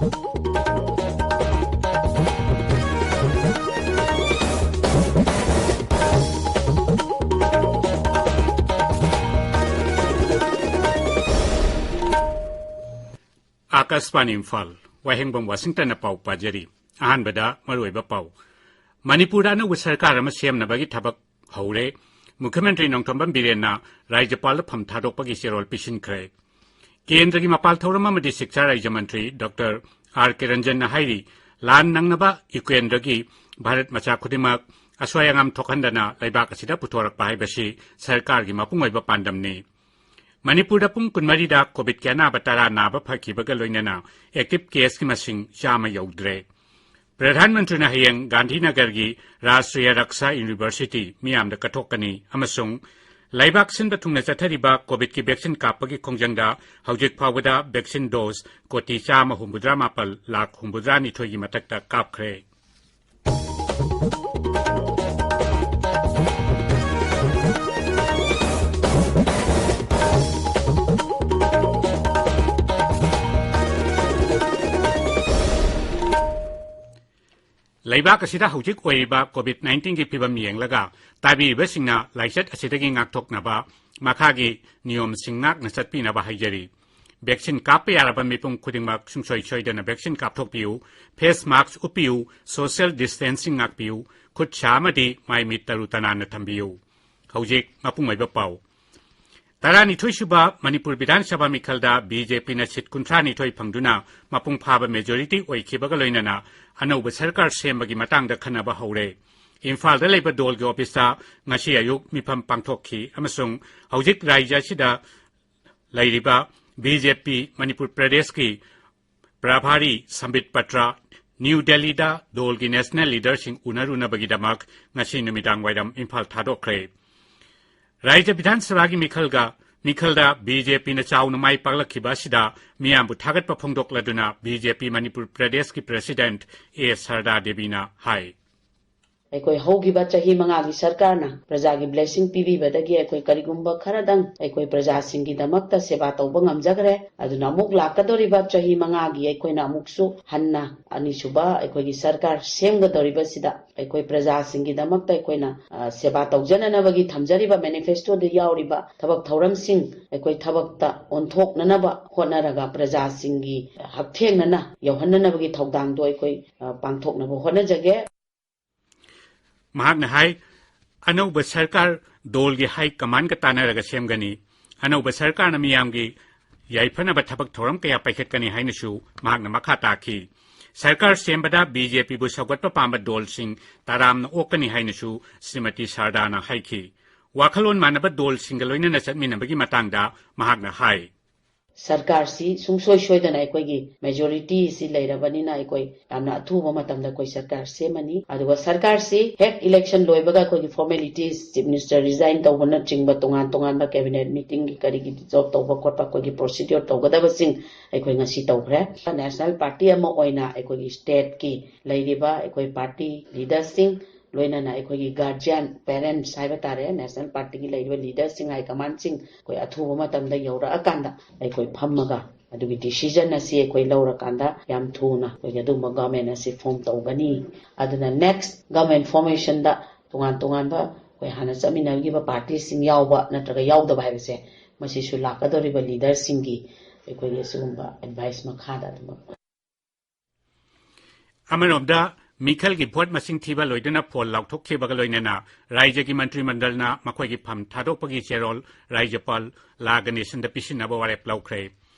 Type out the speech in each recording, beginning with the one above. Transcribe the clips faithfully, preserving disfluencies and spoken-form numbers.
ꯑꯥꯀꯥꯁꯕꯥꯅꯤ ꯏꯝꯐꯥꯜ, ꯋꯥꯍꯦꯡꯕꯝ ꯋꯥꯁꯤꯡꯇꯟꯅ ꯄꯥꯎ ꯄꯥꯖꯔꯤ꯫ ꯑꯍꯥꯟꯕꯗ ꯃꯔꯨꯑꯣꯏꯕ ꯄꯥꯎ꯫ ꯃꯅꯤꯄꯨꯔꯗ ꯑꯅꯧꯕ ꯁꯔꯀꯥꯔ ꯑꯃ ꯁꯦꯝꯅꯕꯒꯤ ꯊꯕꯛ ꯍꯧꯔꯦ꯫ ꯃꯨꯈ꯭ꯌ ꯃꯟꯇ꯭ꯔꯤ ꯅꯣꯡꯊꯣꯝꯕꯝ ꯕꯤꯔꯦꯟꯅ ꯔꯥꯖ꯭ꯌꯄꯥꯜꯗ ꯐꯝ ꯊꯥꯗꯣꯛꯄꯒꯤ ꯆꯦꯔꯣꯜ ꯄꯤꯁꯤꯟꯈ꯭ꯔꯦ꯫ ꯀꯦꯟꯗ꯭ꯔꯒꯤ ꯃꯄꯥꯜ ꯊꯧꯔꯝ ꯑꯃꯗꯤ ꯁꯤꯛꯁꯥ ꯔꯥꯖ꯭ꯌ ꯃꯟꯇ꯭ꯔꯤ ꯗꯣꯛꯇꯔ ꯑꯥꯔ ꯀꯦ ꯔꯟꯖꯟꯅ ꯍꯥꯏꯔꯤ, ꯂꯥꯟ ꯅꯪꯅꯕ ꯌꯨꯀ꯭ꯔꯦꯟꯗꯒꯤ ꯚꯥꯔꯠ ꯃꯆꯥ ꯈꯨꯗꯤꯡꯃꯛ ꯑꯁꯣꯏ ꯑꯉꯥꯝ ꯊꯣꯛꯍꯟꯗꯅ ꯂꯩꯕꯥꯛ ꯑꯁꯤꯗ ꯄꯨꯊꯣꯔꯛꯄ ꯍꯥꯏꯕꯁꯤ ꯁꯔꯀꯥꯔꯒꯤ ꯃꯄꯨꯡ ꯑꯣꯏꯕ ꯄꯥꯟꯗꯝꯅꯤ꯫ ꯃꯅꯤꯄꯨꯔꯗ ꯄꯨꯡ ꯀꯨꯟꯃꯔꯤꯗ ꯀꯣꯚꯤꯗꯀꯤ ꯑꯅꯥꯕ ꯇꯔꯥ ꯅꯥꯕ ꯐꯈꯤꯕꯒ ꯂꯣꯏꯅꯅ ꯑꯦꯛꯇꯤꯚ ꯀꯦꯁꯀꯤ ꯃꯁꯤꯡ ꯆꯥꯝꯃ ꯌꯧꯗ꯭ꯔꯦ꯫ ꯄ꯭ꯔꯙꯥꯟ ꯃꯟꯇ꯭ꯔꯤꯅ ꯍꯌꯦꯡ ꯒꯥꯟꯙꯤꯅꯒꯔꯒꯤ ꯔꯥꯁꯇ꯭ꯔꯤꯌꯥ ꯔꯛꯁꯥ ꯌꯨꯅꯤꯚꯔꯁꯤꯇꯤ ꯃꯤꯌꯥꯝꯗ ꯀꯠꯊꯣꯛꯀꯅꯤ ꯑꯃꯁꯨꯡ ꯂꯩꯕꯥꯛ ꯁꯤꯟꯕ ꯊꯨꯡꯅ ꯆꯠꯊꯔꯤꯕ ꯀꯣꯚꯤꯗꯀꯤ ꯚꯦꯛꯁꯤꯟ ꯀꯥꯞꯄꯒꯤ ꯈꯣꯡꯖꯪꯗ ꯍꯧꯖꯤꯛ ꯐꯥꯎꯕꯗ ꯚꯦꯛꯁꯤꯟ ꯗꯣꯁ ꯀꯣꯇꯤ ꯆꯥꯝꯃ ꯍꯨꯝꯐꯨꯇꯔꯥ ꯃꯥꯄꯜ ꯂꯥꯈ ꯍꯨꯝꯐꯨꯇꯔꯥ ꯅꯤꯊꯣꯏꯒꯤ ꯃꯊꯛꯇ ꯀꯥꯞꯈ꯭ꯔꯦ꯫ ꯂꯩꯕꯥꯛ ꯑꯁꯤꯗ ꯍꯧꯖꯤꯛ ꯑꯣꯏꯔꯤꯕ ꯀꯣꯚꯤꯗ ꯅꯥꯏꯟꯇꯤꯟꯒꯤ ꯐꯤꯚꯝ ꯌꯦꯡꯂꯒ ꯇꯥꯕꯤꯔꯤꯕꯁꯤꯡꯅ ꯂꯥꯏꯆꯠ ꯑꯁꯤꯗꯒꯤ ꯉꯥꯛꯊꯣꯛꯅꯕ ꯃꯈꯥꯒꯤ ꯅꯤꯌꯣꯝꯁꯤꯡ ꯉꯥꯛꯅ ꯆꯠꯄꯤꯅꯕ ꯍꯥꯏꯖꯔꯤ꯫ ꯚꯦꯛꯁꯤꯟ ꯀꯥꯞꯄ ꯌꯥꯔꯕ ꯃꯤꯄꯨꯝ ꯈꯨꯗꯤꯡꯃꯛ ꯁꯨꯡꯁꯣꯏ ꯁꯣꯏꯗꯅ ꯚꯦꯛꯁꯤꯟ ꯀꯥꯞꯊꯣꯛꯄꯤꯌꯨ, ꯐꯦꯁ ꯃꯥꯁ꯭ꯛ ꯎꯞꯄꯤꯌꯨ, ꯁꯣꯁꯤꯌꯦꯜ ꯗꯤꯁꯇꯦꯟꯁꯤꯡ ꯉꯥꯛꯄꯤꯌꯨ, ꯈꯨꯠ ꯁꯥ ꯑꯃꯗꯤ ꯃꯥꯏ ꯃꯤꯠ ꯇꯔꯨ ꯇꯅꯥꯟꯅ ꯊꯝꯕꯤꯌꯨ꯫ ꯍꯧꯖꯤꯛ ꯃꯄꯨꯡ ꯑꯣꯏꯕ ꯄꯥꯎ꯫ ꯇꯔꯥꯅꯤꯊꯣꯏ ꯁꯨꯕ ꯃꯅꯤꯄꯨꯔ ꯕꯤꯙꯥꯟ ꯁꯚꯥ ꯃꯤꯈꯜꯗ ꯕꯤ ꯖꯦ ꯄꯤꯅ ꯁꯤꯠ ꯀꯨꯟꯊ꯭ꯔꯥ ꯅꯤꯊꯣꯏ ꯐꯪꯗꯨꯅ ꯃꯄꯨꯡ ꯐꯥꯕ ꯃꯦꯖꯣꯔꯤꯇꯤ ꯑꯣꯏꯈꯤꯕꯒ ꯂꯣꯏꯅꯅ ꯑꯅꯧꯕ ꯁꯔꯀꯥꯔ ꯁꯦꯝꯕꯒꯤ ꯃꯇꯥꯡꯗ ꯈꯟꯅꯕ ꯍꯧꯔꯦ꯫ ꯏꯝꯐꯥꯜꯗ ꯂꯩꯕ ꯗꯣꯜꯒꯤ ꯑꯣꯐꯤꯁꯇ ꯉꯁꯤ ꯑꯌꯨꯛ ꯃꯤꯐꯝ ꯄꯥꯡꯊꯣꯛꯈꯤ ꯑꯃꯁꯨꯡ ꯍꯧꯖꯤꯛ ꯔꯥꯖ꯭ꯌ ꯑꯁꯤꯗ ꯂꯩꯔꯤꯕ ꯕꯤ ꯖꯦ ꯄꯤ ꯃꯅꯤꯄꯨꯔ ꯄ꯭ꯔꯗꯦꯁꯀꯤ ꯄ꯭ꯔꯚꯥꯔꯤ ꯁꯝꯕꯤꯠ ꯄꯇ꯭ꯔ ꯅ꯭ꯌꯨ ꯗꯦꯜꯂꯤꯗ ꯗꯣꯜꯒꯤ ꯅꯦꯁꯅꯦꯜ ꯂꯤꯗꯔꯁꯤꯡ ꯎꯅꯔꯨꯅꯕꯒꯤꯗꯃꯛ ꯉꯁꯤ ꯅꯨꯃꯤꯗꯥꯡ ꯋꯥꯏꯔꯝ ꯏꯝꯐꯥꯜ ꯊꯥꯗꯣꯛꯈ꯭ꯔꯦ꯫ ꯔꯥꯖ꯭ꯌ ꯕꯤꯙꯥꯟ ꯁꯚꯥꯒꯤ ꯃꯤꯈꯜꯒ, ꯃꯤꯈꯜꯗ ꯕꯤ ꯖꯦ ꯄꯤꯅ ꯆꯥꯎꯅ ꯃꯥꯏ ꯄꯥꯛꯂꯛꯈꯤꯕ ꯑꯁꯤꯗ ꯃꯤꯌꯥꯝꯕꯨ ꯊꯥꯒꯠꯄ ꯐꯣꯡꯗꯣꯛꯂꯗꯨꯅ ꯕꯤ ꯖꯦ ꯄꯤ ꯃꯅꯤꯄꯨꯔ ꯄ꯭ꯔꯗꯦꯁꯀꯤ ꯄ꯭ꯔꯁꯤꯗꯦꯟꯠ ꯑꯦ ꯁꯔꯗꯥ ꯗꯦꯕꯤꯅ ꯍꯥꯏ꯫ ꯑꯩꯈꯣꯏ ꯍꯧꯈꯤꯕ ꯆꯍꯤ ꯃꯉꯥꯒꯤ ꯁꯔꯀꯥꯔꯅ ꯄ꯭ꯔꯖꯥꯒꯤ blessing ꯄꯤꯕꯤꯕꯗꯒꯤ ꯑꯩꯈꯣꯏ ꯀꯔꯤꯒꯨꯝꯕ ꯈꯔꯗꯪ ꯑꯩꯈꯣꯏ ꯄ꯭ꯔꯖꯥꯁꯤꯡꯒꯤꯗꯃꯛꯇ ꯁꯦꯕꯥ ꯇꯧꯕ ꯉꯝꯖꯈ꯭ꯔꯦ꯫ ꯑꯗꯨꯅ ꯑꯃꯨꯛ ꯂꯥꯛꯀꯗꯧꯔꯤꯕ ꯆꯍꯤ ꯃꯉꯥꯒꯤ ꯑꯩꯈꯣꯏꯅ ꯑꯃꯨꯛꯁꯨ ꯍꯟꯅ ꯑꯅꯤꯁꯨꯕ ꯑꯩꯈꯣꯏꯒꯤ ꯁꯔꯀꯥꯔ ꯁꯦꯝꯒꯗꯧꯔꯤꯕꯁꯤꯗ ꯑꯩꯈꯣꯏ ꯄ꯭ꯔꯖꯥꯁꯤꯡꯒꯤꯗꯃꯛꯇ ꯑꯩꯈꯣꯏꯅ, ꯑ, ꯁꯦꯕꯥ ꯇꯧꯖꯅꯅꯕꯒꯤ ꯊꯝꯖꯔꯤꯕ manifestoꯗ ꯌꯥꯎꯔꯤꯕ ꯊꯕꯛ ꯊꯧꯔꯝꯁꯤꯡ ꯑꯩꯈꯣꯏ ꯊꯕꯛꯇ ꯑꯣꯟꯊꯣꯛꯅꯅꯕ ꯍꯣꯠꯅꯔꯒ ꯄ꯭ꯔꯖꯥꯁꯤꯡꯒꯤ ꯍꯛꯊꯦꯡꯅꯅ ꯌꯧꯍꯟꯅꯅꯕꯒꯤ ꯊꯧꯗꯥꯡꯗꯣ ꯑꯩꯈꯣꯏ, ꯑ, ꯄꯥꯡꯊꯣꯛꯅꯕ ꯍꯣꯠꯅꯖꯒꯦ꯫ ꯃꯍꯥꯛꯅ ꯍꯥꯏ, ꯑꯅꯧꯕ ꯁꯔꯀꯥꯔ ꯗꯣꯜꯒꯤ high commandꯒ ꯇꯥꯟꯅꯔꯒ ꯁꯦꯝꯒꯅꯤ꯫ ꯑꯅꯧꯕ ꯁꯔꯀꯥꯔꯅ ꯃꯤꯌꯥꯝꯒꯤ ꯌꯥꯏꯐꯅꯕ ꯊꯕꯛ ꯊꯧꯔꯝ ꯀꯌꯥ ꯄꯥꯏꯈꯠꯀꯅꯤ ꯍꯥꯏꯅꯁꯨ ꯃꯍꯥꯛꯅ ꯃꯈꯥ ꯇꯥꯈꯤ꯫ ꯁꯔꯀꯥꯔ ꯁꯦꯝꯕꯗ BJPꯕꯨ ꯁꯧꯒꯠꯄ ꯄꯥꯝꯕ ꯗꯣꯜꯁꯤꯡ ꯇꯔꯥꯝꯅ ꯑꯣꯛꯀꯅꯤ ꯍꯥꯏꯅꯁꯨ ꯁ꯭ꯔꯤꯃꯇꯤ ꯁꯥꯔꯗꯥꯅ ꯍꯥꯏꯈꯤ꯫ ꯋꯥꯈꯜꯂꯣꯟ ꯃꯥꯟꯅꯕ ꯗꯣꯜꯁꯤꯡꯒ ꯂꯣꯏꯅꯅ ꯆꯠꯃꯤꯟꯅꯕꯒꯤ ꯃꯇꯥꯡꯗ ꯃꯍꯥꯛꯅ ꯍꯥꯏ꯫ ꯁꯔꯀꯥꯔꯁꯤ ꯁꯨꯡꯁꯣꯏ ꯁꯣꯏꯗꯅ ꯑꯩꯈꯣꯏꯒꯤ majorityꯁꯤ ꯂꯩꯔꯕꯅꯤꯅ ꯑꯩꯈꯣꯏ ꯌꯥꯝꯅ ꯑꯊꯨꯕ ꯃꯇꯝꯗ ꯑꯩꯈꯣꯏ ꯁꯔꯀꯥꯔ ꯁꯦꯝꯃꯅꯤ꯫ ꯑꯗꯨꯒ ꯁꯔꯀꯥꯔꯁꯤ ꯍꯦꯛ election ꯂꯣꯏꯕꯒ ꯑꯩꯈꯣꯏꯒꯤ formalities, Chief Minister resign ꯇꯧꯕꯅꯆꯤꯡꯕ ꯇꯣꯉꯥꯟ ꯇꯣꯉꯥꯟꯕ cabinet meetingꯒꯤ ꯀꯔꯤꯒꯤ dissolve ꯇꯧꯕ ꯈꯣꯠꯄ ꯑꯩꯈꯣꯏꯒꯤ procedure ꯇꯧꯒꯗꯕꯁꯤꯡ ꯑꯩꯈꯣꯏ ꯉꯁꯤ ꯇꯧꯈ꯭ꯔꯦ꯫ National party ꯑꯃ ꯑꯣꯏꯅ ꯑꯩꯈꯣꯏꯒꯤ stateꯀꯤ ꯂꯩꯔꯤꯕ ꯑꯩꯈꯣꯏ party leaderꯁꯤꯡ, ꯂꯣꯏꯅꯅ ꯑꯩꯈꯣꯏꯒꯤ guardian, parents ꯍꯥꯏꯕ ꯇꯥꯔꯦ, National partyꯒꯤ ꯂꯩꯔꯤꯕ leaderꯁꯤꯡ, high commandꯁꯤꯡ ꯑꯩꯈꯣꯏ ꯑꯊꯨꯕ ꯃꯇꯝꯗ ꯌꯧꯔꯛꯑꯀꯥꯟꯗ ꯑꯩꯈꯣꯏ ꯐꯝꯃꯒ ꯑꯗꯨꯒꯤ decision ꯑꯁꯤ ꯑꯩꯈꯣꯏ ꯂꯧꯔꯀꯥꯟꯗ ꯌꯥꯝ ꯊꯨꯅ ꯑꯩꯈꯣꯏꯒꯤ ꯑꯗꯨꯒꯨꯝꯕ government ꯑꯁꯤ form ꯇꯧꯒꯅꯤ꯫ ꯑꯗꯨꯅ next government formationꯗ ꯇꯣꯉꯥꯟ ꯇꯣꯉꯥꯟꯕ ꯑꯩꯈꯣꯏ ꯍꯥꯟꯅ ꯆꯠꯃꯤꯟꯅꯈꯤꯕ partyꯁꯤꯡ ꯌꯥꯎꯕ ꯅꯠꯇ꯭ꯔꯒ ꯌꯥꯎꯗꯕ ꯍꯥꯏꯕꯁꯦ ꯃꯁꯤꯁꯨ ꯂꯥꯛꯀꯗꯧꯔꯤꯕ leaderꯁꯤꯡꯒꯤ ꯑꯩꯈꯣꯏꯒꯤ ꯑꯁꯤꯒꯨꯝꯕ advice ꯃꯈꯥꯗ ꯑꯗꯨꯃꯛ ꯑꯃꯔꯣꯝꯗ, ꯃꯤꯈꯜꯒꯤ vote ꯃꯁꯤꯡ ꯊꯤꯕ ꯂꯣꯏꯗꯨꯅ ꯐꯣꯜ ꯂꯥꯎꯊꯣꯛꯈꯤꯕꯒ ꯂꯣꯏꯅꯅ ꯔꯥꯏꯖ꯭ꯌꯒꯤ ꯃꯟꯇ꯭ꯔꯤ ꯃꯟꯗꯜꯅ ꯃꯈꯣꯏꯒꯤ ꯐꯝ ꯊꯥꯗꯣꯛꯄꯒꯤ ꯆꯦꯔꯣꯜ ꯔꯥꯏꯖ꯭ꯌꯄꯥꯜ ꯂꯥ ꯒꯅꯦꯁꯟꯗ ꯄꯤꯁꯤꯟꯅꯕ ꯋꯥꯔꯦꯞ ꯂꯧꯈ꯭ꯔꯦ꯫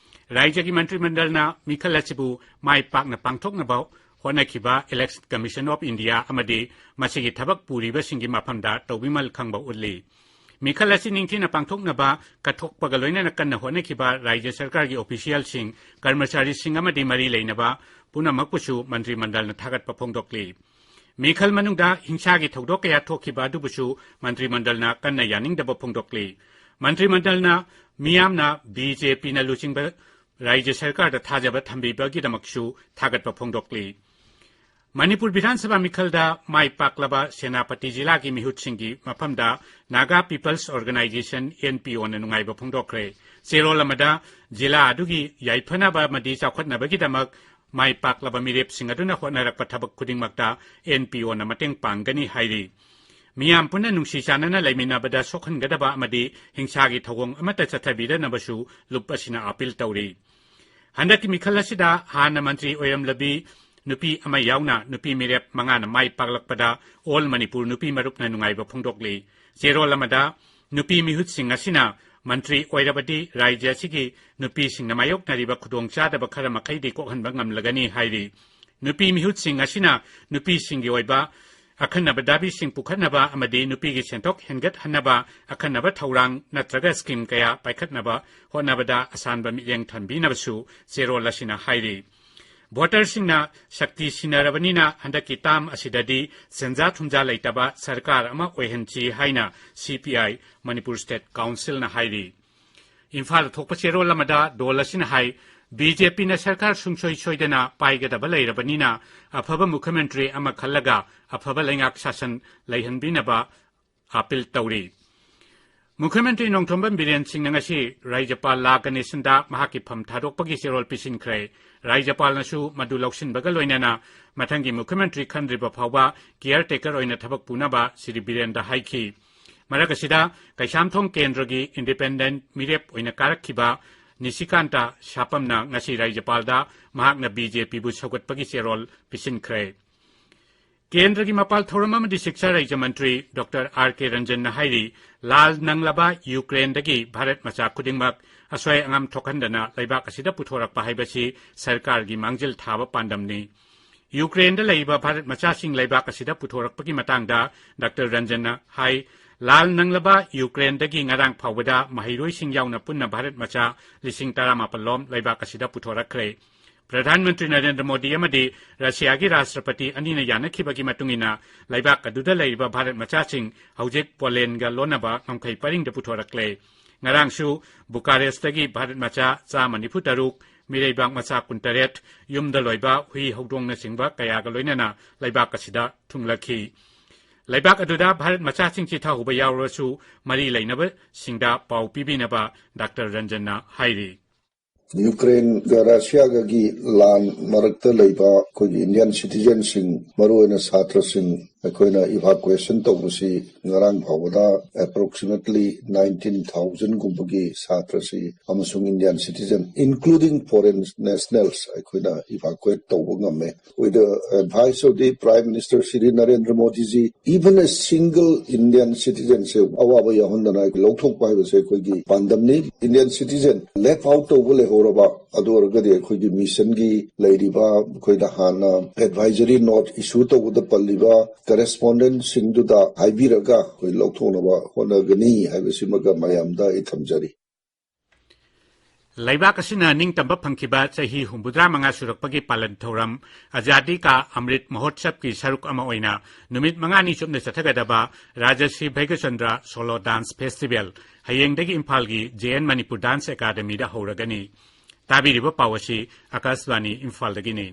ꯔꯥꯏꯖ꯭ꯌꯒꯤ ꯃꯟꯇ꯭ꯔꯤ ꯃꯟꯗꯜꯅ ꯃꯤꯈꯜ ꯑꯁꯤꯕꯨ ꯃꯥꯏ ꯄꯥꯛꯅ ꯄꯥꯡꯊꯣꯛꯅꯕ ꯍꯣꯠꯅꯈꯤꯕ Election Commission of India ꯑꯃꯗꯤ ꯃꯁꯤꯒꯤ ꯊꯕꯛ ꯄꯨꯔꯤꯕꯁꯤꯡꯒꯤ ꯃꯐꯝꯗ ꯇꯧꯕꯤꯃꯜ ꯈꯪꯕ ꯎꯠꯂꯤ꯫ ꯃꯤꯈꯜ ꯑꯁꯤ ꯅꯤꯡꯊꯤꯅ ꯄꯥꯡꯊꯣꯛꯅꯕ ꯀꯠꯊꯣꯛꯄꯒ ꯂꯣꯏꯅꯅ ꯀꯟꯅ ꯍꯣꯠꯅꯈꯤꯕ ꯔꯥꯏꯖ꯭ꯌ ꯁꯔꯀꯥꯔꯒꯤ officialꯁꯤꯡ, ꯀꯔꯃꯆꯥꯔꯤꯁꯤꯡ ꯑꯃꯗꯤ ꯃꯔꯤ ꯂꯩꯅꯕ ꯄꯨꯝꯅꯃꯛꯄꯨꯁꯨ ꯃꯟꯇ꯭ꯔꯤ ꯃꯟꯗꯜꯅ ꯊꯥꯒꯠꯄ ꯐꯣꯡꯗꯣꯛꯂꯤ꯫ ꯃꯤꯈꯜ ꯃꯅꯨꯡꯗ ꯍꯤꯡꯁꯥꯒꯤ ꯊꯧꯗꯣꯛ ꯀꯌꯥ ꯊꯣꯛꯈꯤꯕ ꯑꯗꯨꯕꯨꯁꯨ ꯃꯟꯇ꯭ꯔꯤ ꯃꯟꯗꯜꯅ ꯀꯟꯅ ꯌꯥꯅꯤꯡꯗꯕ ꯐꯣꯡꯗꯣꯛꯂꯤ꯫ ꯃꯟꯇ꯭ꯔꯤ ꯃꯟꯗꯜꯅ ꯃꯤꯌꯥꯝꯅ BJPꯅ ꯂꯨꯆꯤꯡꯕ ꯔꯥꯏꯖ꯭ꯌ ꯁꯔꯀꯥꯔꯗ ꯊꯥꯖꯕ ꯊꯝꯕꯤꯕꯒꯤꯗꯃꯛꯁꯨ ꯊꯥꯒꯠꯄ ꯐꯣꯡꯗꯣꯛꯂꯤ꯫ ꯃꯅꯤꯄꯨꯔ ꯕꯤꯙꯥꯟ ꯁꯚꯥ ꯃꯤꯈꯜꯗ ꯃꯥꯏ ꯄꯥꯛꯂꯕ ꯁꯦꯅꯥꯄꯇꯤ ꯖꯤꯂꯥꯒꯤ ꯃꯤꯍꯨꯠꯁꯤꯡꯒꯤ ꯃꯐꯝꯗ Naga People's Organisation, N P O ꯅ ꯅꯨꯡꯉꯥꯏꯕ ꯐꯣꯡꯗꯣꯛꯈ꯭ꯔꯦ꯫ ꯆꯦꯔꯣꯜ ꯑꯃꯗ ꯖꯤꯂꯥ ꯑꯗꯨꯒꯤ ꯌꯥꯏꯐꯅꯕ ꯑꯃꯗꯤ ꯆꯥꯎꯈꯠꯅꯕꯒꯤꯗꯃꯛ ꯃꯥꯏ ꯄꯥꯛꯂꯕ ꯃꯤꯔꯦꯞꯁꯤꯡ ꯑꯗꯨꯅ ꯍꯣꯠꯅꯔꯛꯄ ꯊꯕꯛ ꯈꯨꯗꯤꯡꯃꯛꯇ N P O ꯅ ꯃꯇꯦꯡ ꯄꯥꯡꯒꯅꯤ ꯍꯥꯏꯔꯤ꯫ ꯃꯤꯌꯥꯝ ꯄꯨꯟꯅ ꯅꯨꯡꯁꯤ ꯆꯥꯟꯅꯅ ꯂꯩꯃꯤꯟꯅꯕꯗ ꯁꯣꯛꯍꯟꯒꯗꯕ ꯑꯃꯗꯤ ꯍꯤꯡꯁꯥꯒꯤ ꯊꯧꯑꯣꯡ ꯑꯃꯠꯇ ꯆꯠꯊꯕꯤꯗꯅꯕꯁꯨ ꯂꯨꯞ ꯑꯁꯤꯅ ꯑꯥꯄꯤꯜ ꯇꯧꯔꯤ꯫ ꯍꯟꯗꯛꯀꯤ ꯃꯤꯈꯜ ꯑꯁꯤꯗ ꯍꯥꯟꯅ ꯃꯟꯇ꯭ꯔꯤ ꯑꯣꯏꯔꯝꯂꯕꯤ ꯅꯨꯄꯤ ꯑꯃ ꯌꯥꯎꯅ ꯅꯨꯄꯤ ꯃꯤꯔꯦꯞ ꯃꯉꯥꯅ ꯃꯥꯏ ꯄꯥꯛꯂꯛꯄꯗ All Manipur ꯅꯨꯄꯤ ꯃꯔꯨꯞꯅ ꯅꯨꯡꯉꯥꯏꯕ ꯐꯣꯡꯗꯣꯛꯂꯤ꯫ ꯆꯦꯔꯣꯜ ꯑꯃꯗ ꯅꯨꯄꯤ ꯃꯤꯍꯨꯠꯁꯤꯡ ꯑꯁꯤꯅ ꯃꯟꯇ꯭ꯔꯤ ꯑꯣꯏꯔꯕꯗꯤ ꯔꯥꯖ꯭ꯌ ꯑꯁꯤꯒꯤ ꯅꯨꯄꯤꯁꯤꯡꯅ ꯃꯥꯌꯣꯛꯅꯔꯤꯕ ꯈꯨꯗꯣꯡꯆꯥꯗꯕ ꯈꯔ ꯃꯈꯩꯗꯤ ꯀꯣꯛꯍꯟꯕ ꯉꯝꯂꯒꯅꯤ ꯍꯥꯏꯔꯤ꯫ ꯅꯨꯄꯤ ꯃꯤꯍꯨꯠꯁꯤꯡ ꯑꯁꯤꯅ ꯅꯨꯄꯤꯁꯤꯡꯒꯤ ꯑꯣꯏꯕ ꯑꯈꯟꯅꯕ ꯗꯥꯕꯤꯁꯤꯡ ꯄꯨꯈꯠꯅꯕ ꯑꯃꯗꯤ ꯅꯨꯄꯤꯒꯤ ꯁꯦꯟꯊꯣꯛ ꯍꯦꯟꯒꯠꯍꯟꯅꯕ ꯑꯈꯟꯅꯕ ꯊꯧꯔꯥꯡ ꯅꯠꯇ꯭ꯔꯒ ꯁ꯭ꯀꯤꯝ ꯀꯌꯥ ꯄꯥꯏꯈꯠꯅꯕ ꯍꯣꯠꯅꯕꯗ ꯑꯁꯥꯟꯕ ꯃꯤꯠꯌꯦꯡ ꯊꯝꯕꯤꯅꯕꯁꯨ ꯆꯦꯔꯣꯜ ꯑꯁꯤꯅ ꯍꯥꯏꯔꯤ꯫ ꯚꯣꯇꯔꯁꯤꯡꯅ ꯁꯛꯇꯤ ꯁꯤꯟꯅꯔꯕꯅꯤꯅ ꯍꯟꯗꯛꯀꯤ ꯇꯥꯝ ꯑꯁꯤꯗꯗꯤ ꯁꯦꯟꯖꯥ ꯊꯨꯝꯖꯥ ꯂꯩꯇꯕ ꯁꯔꯀꯥꯔ ꯑꯃ ꯑꯣꯏꯍꯟꯁꯤ ꯍꯥꯏꯅ C P I Manipur state ꯀꯥꯎꯟꯁꯤꯜꯅ ꯍꯥꯏꯔꯤ꯫ ꯏꯝꯐꯥꯜꯗ ꯊꯣꯛꯄ ꯆꯦꯔꯣꯜ ꯑꯃꯗ ꯗꯣꯜ ꯑꯁꯤꯅ ꯍꯥꯏ, B J P ꯅ ꯁꯔꯀꯥꯔ ꯁꯨꯡꯁꯣꯏ ꯁꯣꯏꯗꯅ ꯄꯥꯏꯒꯗꯕ ꯂꯩꯔꯕꯅꯤꯅ ꯑꯐꯕ ꯃꯨꯈ꯭ꯌꯃꯟꯇ꯭ꯔꯤ ꯑꯃ ꯈꯜꯂꯒ ꯑꯐꯕ ꯂꯩꯉꯥꯛ ꯁꯥꯁꯟ ꯂꯩꯍꯟꯕꯤꯅꯕ ꯑꯥꯄꯤꯜ ꯇꯧꯔꯤ꯫ ꯃꯨꯈ꯭ꯌꯃꯟꯇ꯭ꯔꯤ ꯅꯣꯡꯊꯣꯝꯕꯝ ꯕꯤꯔꯦꯟ ꯁꯤꯡꯅ ꯉꯁꯤ ꯔꯥꯖ꯭ꯌꯄꯥꯜ ꯂꯥ ꯒꯅꯦꯁꯟꯗ ꯃꯍꯥꯛꯀꯤ ꯐꯝ ꯊꯥꯗꯣꯛꯄꯒꯤ ꯆꯦꯔꯣꯜ ꯄꯤꯁꯤꯟꯈ꯭ꯔꯦ꯫ ꯔꯥꯖ꯭ꯌꯄꯥꯜꯅꯁꯨ ꯃꯗꯨ ꯂꯧꯁꯤꯟꯕꯒ ꯂꯣꯏꯅꯅ ꯃꯊꯪꯒꯤ ꯃꯨꯈ꯭ꯌꯃꯟꯇ꯭ꯔꯤ ꯈꯟꯗ꯭ꯔꯤꯕ ꯐꯥꯎꯕ caretaker ꯑꯣꯏꯅ ꯊꯕꯛ ꯄꯨꯅꯕ ꯁ꯭ꯔꯤ ꯕꯤꯔꯦꯟꯗ ꯍꯥꯏꯈꯤ꯫ ꯃꯔꯛ ꯑꯁꯤꯗ ꯀꯩꯁꯥꯝꯊꯣꯡ ꯀꯦꯟꯗ꯭ꯔꯒꯤ independent ꯃꯤꯔꯦꯞ ꯑꯣꯏꯅ ꯀꯥꯔꯛꯈꯤꯕ ꯅꯤꯁꯤꯀꯥꯟꯇ ꯁꯥꯄꯝꯅ ꯉꯁꯤ ꯔꯥꯖ꯭ꯌꯄꯥꯜꯗ ꯃꯍꯥꯛꯅ B J P ꯕꯨ ꯁꯧꯒꯠꯄꯒꯤ ꯆꯦꯔꯣꯜ ꯄꯤꯁꯤꯟꯈ꯭ꯔꯦ꯫ ꯀꯦꯟꯗ꯭ꯔꯒꯤ ꯃꯄꯥꯜ ꯊꯧꯔꯝ ꯑꯃꯗꯤ ꯁꯤꯛꯁꯥ ꯔꯥꯖ꯭ꯌ ꯃꯟꯇ꯭ꯔꯤ Doctor R K ꯔꯟꯖꯟꯅ ꯍꯥꯏꯔꯤ, ꯂꯥꯜ ꯅꯪꯂꯕ ꯌꯨꯀ꯭ꯔꯦꯟꯗꯒꯤ ꯚꯥꯔꯠ ꯃꯆꯥ ꯈꯨꯗꯤꯡꯃꯛ ꯑꯁꯣꯏ ꯑꯉꯥꯝ ꯊꯣꯛꯍꯟꯗꯅ ꯂꯩꯕꯥꯛ ꯑꯁꯤꯗ ꯄꯨꯊꯣꯔꯛꯄ ꯍꯥꯏꯕꯁꯤ ꯁꯔꯀꯥꯔꯒꯤ ꯃꯥꯡꯖꯤꯜ ꯊꯥꯕ ꯄꯥꯟꯗꯝꯅꯤ꯫ ꯌꯨꯀ꯭ꯔꯦꯟꯗ ꯂꯩꯔꯤꯕ ꯚꯥꯔꯠ ꯃꯆꯥꯁꯤꯡ ꯂꯩꯕꯥꯛ ꯑꯁꯤꯗ ꯄꯨꯊꯣꯔꯛꯄꯒꯤ ꯃꯇꯥꯡꯗ Doctor ꯔꯟꯖꯟꯅ ꯍꯥꯏ, ꯂꯥꯜ ꯅꯪꯂꯕ ꯌꯨꯀ꯭ꯔꯦꯟꯗꯒꯤ ꯉꯔꯥꯡ ꯐꯥꯎꯕꯗ ꯃꯍꯩꯔꯣꯏꯁꯤꯡ ꯌꯥꯎꯅ ꯄꯨꯟꯅ ꯚꯥꯔꯠ ꯃꯆꯥ ꯂꯤꯁꯤꯡ ꯇꯔꯥꯃꯥꯄꯜ ꯂꯣꯝ ꯂꯩꯕꯥꯛ ꯑꯁꯤꯗ ꯄꯨꯊꯣꯔꯛꯈ꯭ꯔꯦ꯫ ꯄ꯭ꯔꯙꯥꯟ ꯃꯟꯇ꯭ꯔꯤ ꯅꯔꯦꯟꯗ꯭ꯔ ꯃꯣꯗꯤ ꯑꯃꯗꯤ ꯔꯁꯤꯌꯥꯒꯤ ꯔꯥꯁꯇ꯭ꯔꯄꯇꯤ ꯑꯅꯤꯅ ꯌꯥꯅꯈꯤꯕꯒꯤ ꯃꯇꯨꯡ ꯏꯟꯅ ꯂꯩꯕꯥꯛ ꯑꯗꯨꯗ ꯂꯩꯔꯤꯕ ꯚꯥꯔꯠ ꯃꯆꯥꯁꯤꯡ ꯍꯧꯖꯤꯛ ꯄꯣꯂꯦꯟꯒ ꯂꯣꯟꯅꯕ ꯉꯝꯈꯩ ꯄꯔꯤꯡꯗ ꯄꯨꯊꯣꯔꯛꯂꯦ꯫ ꯉꯔꯥꯡꯁꯨ ꯕꯨꯀꯥꯔꯦꯁꯇꯒꯤ ꯚꯥꯔꯠ ꯃꯆꯥ ꯆꯥꯝꯃ ꯅꯤꯐꯨ ꯇꯔꯨꯛ, ꯃꯤꯔꯩꯕꯥꯛ ꯃꯆꯥ ꯀꯨꯟꯇꯔꯦꯠ, ꯌꯨꯝꯗ ꯂꯣꯏꯕ ꯍꯨꯏ ꯍꯧꯗꯣꯡꯅꯆꯤꯡꯕ ꯀꯌꯥꯒ ꯂꯣꯏꯅꯅ ꯂꯩꯕꯥꯛ ꯑꯁꯤꯗ ꯊꯨꯡꯂꯛꯈꯤ꯫ ꯂꯩꯕꯥꯛ ꯑꯗꯨꯗ ꯚꯥꯔꯠ ꯃꯆꯥꯁꯤꯡ ꯆꯤꯊꯍꯧꯕ ꯌꯥꯎꯔꯁꯨ, ꯃꯔꯤ ꯂꯩꯅꯕꯁꯤꯡꯗ ꯄꯥꯎ ꯄꯤꯕꯤꯅꯕ ꯗꯥꯛꯇꯔ ꯔꯟꯖꯟꯅ ꯍꯥꯏꯔꯤ꯫ ꯌꯨꯀ꯭ꯔꯦꯟꯒ ꯔꯁꯤꯌꯥꯒꯒꯤ ꯂꯥꯟ ꯃꯔꯛꯇ ꯂꯩꯕ ꯑꯩꯈꯣꯏꯒꯤ ꯏꯟꯗꯤꯌꯟ ꯁꯤꯇꯤꯖꯦꯟꯁꯤꯡ, ꯃꯔꯨꯑꯣꯏꯅ ꯁꯥꯇ꯭ꯔꯁꯤꯡ, ꯑꯩꯈꯣꯏꯅ ꯏꯚꯥꯀꯨꯋꯦꯁꯟ ꯇꯧꯕꯁꯤ ꯉꯔꯥꯡ ꯐꯥꯎꯕꯗ ꯑꯦꯄ꯭ꯔꯣꯛꯁꯤꯃꯦꯠꯂꯤ ꯅꯥꯏꯟꯇꯤꯟ ꯊꯥꯎꯖꯟꯒꯨꯝꯕꯒꯤ ꯁꯥꯇ꯭ꯔꯁꯤ ꯑꯃꯁꯨꯡ ꯏꯟꯗꯤꯌꯟ ꯁꯤꯇꯤꯖꯦꯟ, ꯏꯟꯀ꯭ꯂꯨꯗꯤꯡ ꯐꯣꯔꯦꯟ ꯅꯦꯁꯅꯦꯜꯁ, ꯑꯩꯈꯣꯏꯅ ꯏꯚꯥꯀꯨꯋꯦꯠ ꯇꯧꯕ ꯉꯝꯃꯦ꯫ With the advice of the Prime Minister Shri Narendra Modi ji, even a single Indian citizen ꯁꯦ ꯑꯋꯥꯕ ꯌꯥꯎꯍꯟꯗꯅ ꯂꯧꯊꯣꯛꯄ ꯍꯥꯏꯕꯁꯦ ꯑꯩꯈꯣꯏꯒꯤ ꯄꯥꯟꯗꯝꯅꯤ꯫ ꯏꯟꯗꯤꯌꯟ ꯁꯤꯇꯤꯖꯦꯟ ꯂꯦꯐ ꯑꯥꯎꯠ ꯇꯧꯕ ꯂꯩꯍꯧꯔꯕ, ꯑꯗꯨ ꯑꯣꯏꯔꯒꯗꯤ ꯑꯩꯈꯣꯏꯒꯤ ꯃꯤꯁꯟꯒꯤ ꯂꯩꯔꯤꯕ, ꯑꯩꯈꯣꯏꯅ ꯍꯥꯟꯅ ꯑꯦꯗꯚꯥꯏꯖꯔꯤ ꯅꯣꯠ ꯏꯁꯨ ꯇꯧꯕꯗ ꯄꯜꯂꯤꯕ ꯀꯔꯦꯁꯄꯣꯟꯗꯦꯟꯁꯤꯡꯗꯨꯗ ꯍꯥꯏꯕꯤꯔꯒ ꯑꯩꯈꯣꯏ ꯂꯧꯊꯣꯛꯅꯕ ꯍꯣꯠꯅꯒꯅꯤ ꯍꯥꯏꯕꯁꯤꯃꯒ ꯃꯌꯥꯝꯗ ꯑꯩ ꯊꯝꯖꯔꯤ꯫ ꯂꯩꯕꯥꯛ ꯑꯁꯤꯅ ꯅꯤꯡꯇꯝꯕ ꯐꯪꯈꯤꯕ ꯆꯍꯤ ꯍꯨꯝꯐꯨꯇꯔꯥ ꯃꯉꯥ ꯁꯨꯔꯛꯄꯒꯤ ꯄꯥꯂꯟ ꯊꯧꯔꯝ ꯑꯖꯥꯗꯤ ꯀꯥ ꯑꯃ꯭ꯔꯤꯠ ꯃꯍꯣꯠꯁꯕꯀꯤ ꯁꯔꯨꯛ ꯑꯃ ꯑꯣꯏꯅ ꯅꯨꯃꯤꯠ ꯃꯉꯥꯅꯤ ꯆꯨꯞꯅ ꯆꯠꯊꯒꯗꯕ Rajshri Bhagyachandra solo dance festival ꯍꯌꯦꯡꯗꯒꯤ ꯏꯝꯐꯥꯜꯒꯤ ꯖꯦ ꯑꯦꯟ ꯃꯅꯤꯄꯨꯔ ꯗꯥꯟꯁ ꯑꯦꯀꯥꯗꯃꯤꯗ ꯍꯧꯔꯒꯅꯤ꯫ ꯇꯥꯕꯤꯔꯤꯕ ꯄꯥꯎ ꯑꯁꯤ ꯑꯀꯥꯁꯕꯥꯅꯤ ꯏꯝꯐꯥꯜꯗꯒꯤꯅꯤ꯫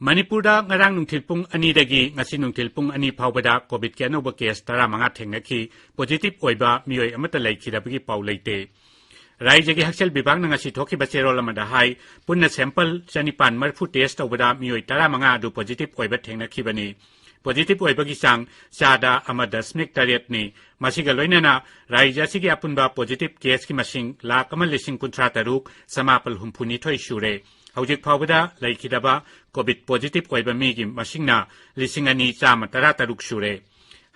ꯃꯅꯤꯄꯨꯔꯗ ꯉꯔꯥꯡ ꯅꯨꯡꯊꯤꯜ ꯄꯨꯡ ꯑꯅꯤꯗꯒꯤ ꯉꯁꯤ ꯅꯨꯡꯊꯤꯜ ꯄꯨꯡ ꯑꯅꯤ ꯐꯥꯎꯕꯗ ꯀꯣꯚꯤꯗꯀꯤ ꯑꯅꯧꯕ ꯀꯦꯁ ꯇꯔꯥꯃꯉꯥ ꯊꯦꯡꯅꯈꯤ꯫ ꯄꯣꯖꯤꯇꯤꯚ ꯑꯣꯏꯕ ꯃꯤꯑꯣꯏ ꯑꯃꯠꯇ ꯂꯩꯈꯤꯗꯕꯒꯤ ꯄꯥꯎ ꯂꯩꯇꯦ꯫ ꯔꯥꯏꯖ꯭ꯌꯒꯤ ꯍꯛꯁꯦꯜ ꯕꯤꯚꯥꯒꯅ ꯉꯁꯤ ꯊꯣꯛꯈꯤꯕ ꯆꯦꯔꯣꯜ ꯑꯃꯗ ꯍꯥꯏ, ꯄꯨꯟꯅ ꯁꯦꯝꯄꯜ ꯆꯅꯤꯄꯥꯟ ꯃꯔꯤꯐꯨ ꯇꯦꯁ ꯇꯧꯕꯗ ꯃꯤꯑꯣꯏ ꯇꯔꯥꯃꯉꯥ ꯑꯗꯨ ꯄꯣꯖꯤꯇꯤꯚ ꯑꯣꯏꯕ ꯊꯦꯡꯅꯈꯤꯕꯅꯤ꯫ ꯄꯣꯖꯤꯇꯤꯚ ꯑꯣꯏꯕꯒꯤ ꯆꯥꯡ ꯆꯥꯗ ꯑꯃ ꯗꯁꯃꯤꯛ ꯇꯔꯦꯠꯅꯤ꯫ ꯃꯁꯤꯒ ꯂꯣꯏꯅꯅ ꯔꯥꯏꯖ꯭ꯌ ꯑꯁꯤꯒꯤ ꯑꯄꯨꯟꯕ ꯄꯣꯖꯤꯇꯤꯚ ꯀꯦꯁꯀꯤ ꯃꯁꯤꯡ ꯂꯥꯈ ꯑꯃ ꯂꯤꯁꯤꯡ ꯀꯨꯟꯊ꯭ꯔꯥ ꯇꯔꯨꯛ ꯆꯃꯥꯄꯜ ꯍꯨꯝꯐꯨꯅꯤꯊꯣꯏ ꯁꯨꯔꯦ꯫ ꯍꯧꯖꯤꯛ ꯐꯥꯎꯕꯗ ꯂꯩꯈꯤꯗꯕ ꯀꯣꯚꯤꯗ ꯄꯣꯖꯤꯇꯤꯚ ꯑꯣꯏꯕ ꯃꯤꯒꯤ ꯃꯁꯤꯡꯅ ꯂꯤꯁꯤꯡ ꯑꯅꯤ ꯆꯥꯝꯃ ꯇꯔꯥ ꯇꯔꯨꯛ ꯁꯨꯔꯦ꯫